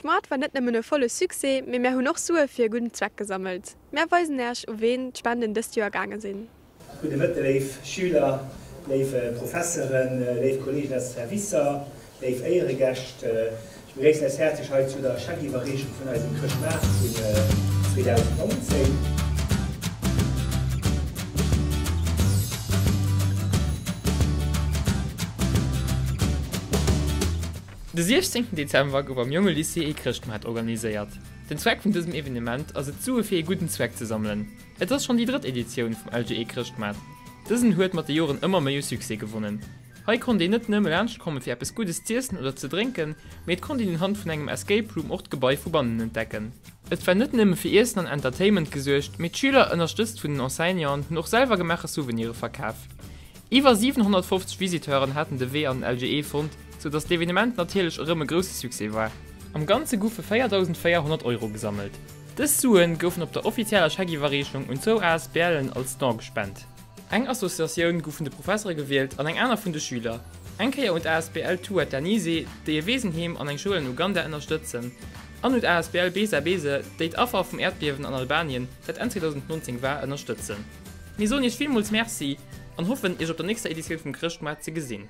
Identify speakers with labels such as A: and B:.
A: D'Moart war net nëmmen e volle Succès, mee mär hunn och Sue fir e gudden Zweck gesammelt. Mär weisen Äech u ween d'Spenden dëst Joer gaange sinn.
B: Gudde Mëtte léif Schüler, léif Professeren, léif Kollegen aus de Servicer, léif Éieregäscht. Ech begréissen eis häerzlech hei zu der Scheckiwwerreechung vun eisem Chrëschtmaart vun 2019.
C: De 16 Dezember gouf am Jonge Lycée ee Chrëschtmaart organiséiert. Den Zweck vun dësem Evenement ass et Sue fir ee gudden Zweck ze sammelen. Et ass schonn déi drëtt Editioun vum LGE Chrëschtmaart. Dësen huet mat de Joren ëmmer méi u Succès gewonnen. Hei konnt een net nëmme laanscht komme fir eppes Guddes z'iessen oder ze drénken, mee et konnt een unhand vun engem Escape Room och d'Gebai vu bannen entdecken. Et war net nëmme fir Iessen an Entertainment gesuergt, mee d'Schüler, ënnerstëtzt vun den Enseignanten, hunn och selwer gemaache Souvenire verkaf. Iwwer 750 Visiteuren haten de Wee an den LGE fonnt, sou dass d'Evenement natierlech erëm e grousse Succès war. Am Ganze goufe 4.400 Euro gesammelt. Dës Suen goufen op der offizieller Scheckiwwerreechung un zwou ASBLen als Don gespent. Eng Associatioun gouf vun de Professere gewielt an eng aner vun de Schüler. Eng Kéier un d'ASBL Tua Tanise, déi e Weesenheem an eng Schoul an Uganda ënnerstëtzen, an un d'ASBL Besa Bese, déi d'Affer vum Äerdbiewen an Albanien, dat Enn 2019 war, ënnerstëtzen. Mir soen Iech villmools Merci an hoffen, Iech op der nächster Editioun vum Chrëschtmoart ze gesinn.